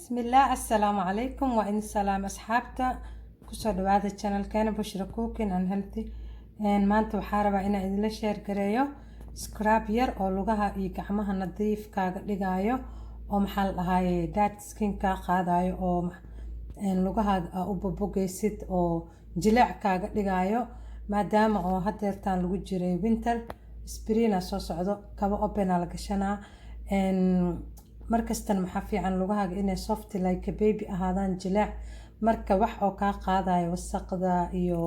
Bismillaah, assalaamu calaykum. Waa idin salaam, asxaabta. Kusoo dhawaada channelkeena Bushra Cooking and Healthy. Maanta waxaa rabaa inaan idinla share gareeyo scrub yar oo lugaha iyo gacmaha nadiif kaaga dhigaayo, oo maxaa la dhahaye, dead skin kaa qaadayo, oo lugahaaga aa u bobogeysid oo jileec kaaga dhigaayo, maadaama oo hadeertaan lagu jiray winter, spring soo socdo, kaba open aa la gashanaa. Markastana maxaa fiican lugahaaga inay soft like a baby ahaadaan, jileec. Marka wax oo kaa qaadayo wasaqda iyo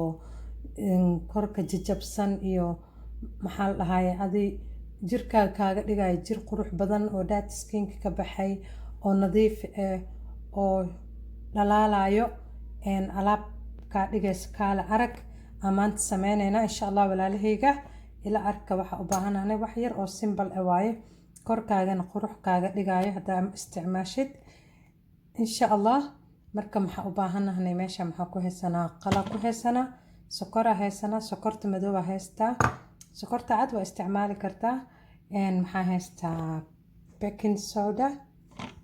korka jajabsan iyo maxaa la dhahaye, adi jirkaaga kaaga dhigayo jir qurux badan oo dead skinka ka baxay oo nadiif ah oo dhalaalayo, alaab kaa dhigaysa kaale arag aan maanta sameyneynaa, insha Allah. Walaalahayga, ila arka waxa u baahanahay. Wax yar oo simple ah waaye, korkaagana qurux kaaga dhigayo haddaa isticmaashid, insha Allah. Marka maxaa u baahanahnay? Meesha maxaa ku haysanaa? Qala ku haysanaa, sokoraa haysanaa, sokorta madooba haystaa, sokorta cad waa isticmaali kartaa. Maxaa haystaa? Baking soda,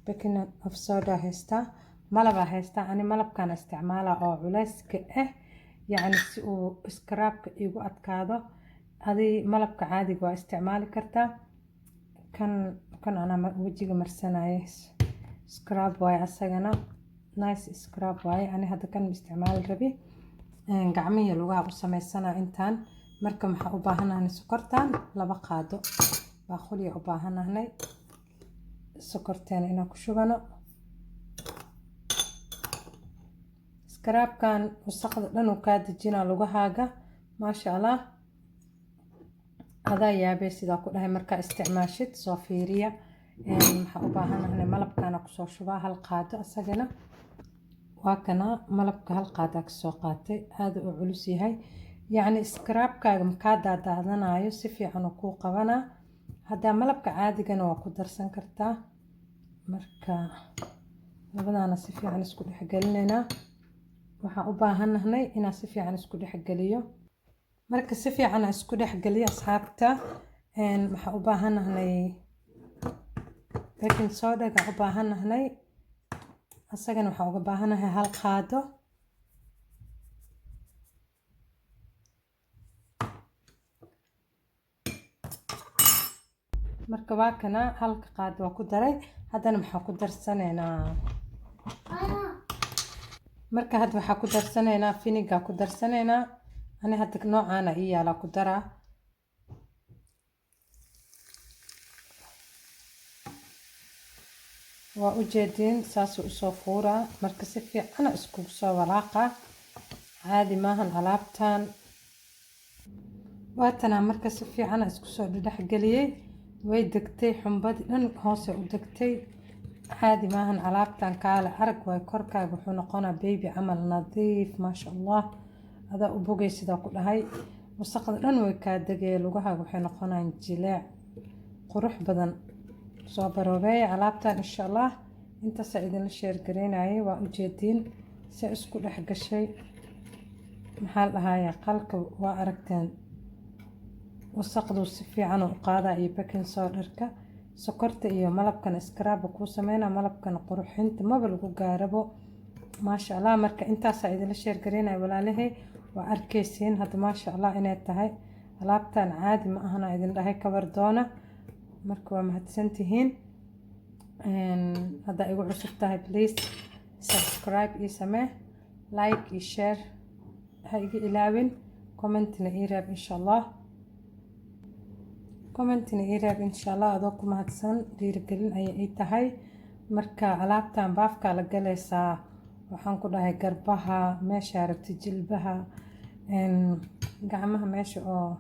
baking of soda haystaa, malabaa haystaa. Ani malabkaan isticmaala oo culeyska ah, yacni si uu scrubka igu adkaado. Adi malabka caadiga waa isticmaali kartaa. Kan anaa wejiga marsanaya, scrub waaye asagana, nice scrub waaye. Ani hadda kan isticmaali rabi, gacmihii lugaha u sameysana intaan. Marka maxaa u baahanahnay? Sokortan 2 qaado baaquliya u baahanahnay sokorteena inaan ku shubano. Scrubkan wasaqda dhan uu kaa dejinaa lugahaaga, maasha Allah. Adaa yaabee sidaa ku dhahay markaa isticmaashid. Soo fiiriya, maxaa u baahanahnay? Malabkaana kusoo shubaa 1 qaado asagana. Waa kana malabka, 1 qaadaa kasoo qaatay. Aada u culus yahay, yacni scrubkaaga makaa daadaadanayo, si fiican uu kuu qabanaa. Haddaa malabka caadigana waa ku darsan kartaa. Marka labadaana si fiican isku dhexgelinaynaa. Waxaan u baahanahnay inaan si fiican isku dhexgeliyo. Marka si fiican isku dhexgeliyo, asxaabta, waxaan u baahanahnay baking sodaga u baahanahnay asagana. Waxaan uga baahanahay 1 qaado. Marka waa kana, halka qaado waa ku daray. Haddana maxaa ku darsanaynaa? Marka hadda waxaa ku darsanaynaa vinegar ku darsanaynaa. Ani hadda noocaana ii yaalaa ku daraa. Waa ujeediin, saasuu usoo fuuraa. Marka si fiicana iskugu soo walaaqa. Caadi maahan alaabtan. Waatanaa, marka si fiicana isku soo dhexgeliyey, way degtay xumbadii dhan, hoose u degtay. Caadi maahan alaabtan, kaale arag waay. Korkaaga wuxuu noqonaa baby camal, nadiif, maasha Allah. Adaa u bogay sidaa ku dhahay. Wasaqda dhan way kaa degaya, lugahaaga waxay noqonayaan jileec qurux badan. Soo baroobeeya alaabtan, insha Allah. Intaasaa idinla share gareynayay. Waa ujeediin se isku dhex gashay. Maxaa la dhahayaa, qalka waa aragteen, wasaqdu si fiican u qaadaa iyo baking sodarka, sokorta iyo malabkana scrub kuu sameynaa. Malabkana qurxinta maba lagu gaarabo, maasha Allah. Marka intaasaa idinla share gareynaya, walaalahay. Waa arkeysiin hadda, maasha Allah, inay tahay alaabtan caadi ma ahana idin dhahay kabar doona. Marka waa mahadsantihiin. Haddaa igu cusub tahay, please subscribe ii samee, like iyo share ha iga ilaawin, commentina ii reeb, insha Allah. Commentina ii reeb, insha Allah, adoo ku mahadsan. Dhiirigelin ayay ii tahay. Marka alaabtan baafkaa la galaysaa, waxaan ku dhahay garbaha, meeshaa rabta, jilbaha, gacmaha, meesha oo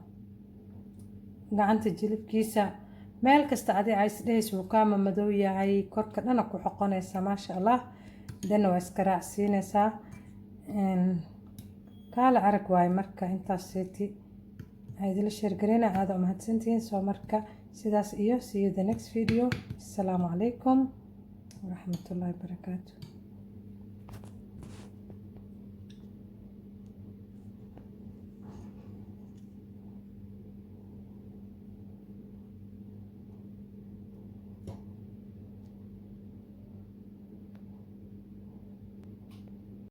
gacanta jilibkiisa, meel kasta adi aa isdhehaysa wuu kaama madow yahay, korka dhana ku xoqonaysaa, maasha Allah. Dana waa iska raacsiinaysaa, kaala arag waaye. Marka intaas seeti aa idinla share gareyna. Aada umahadsantihiin. Soo marka sidaas iyo see you the next video. Asalaamu calaykum waraxmatullaahi wabarakaatu.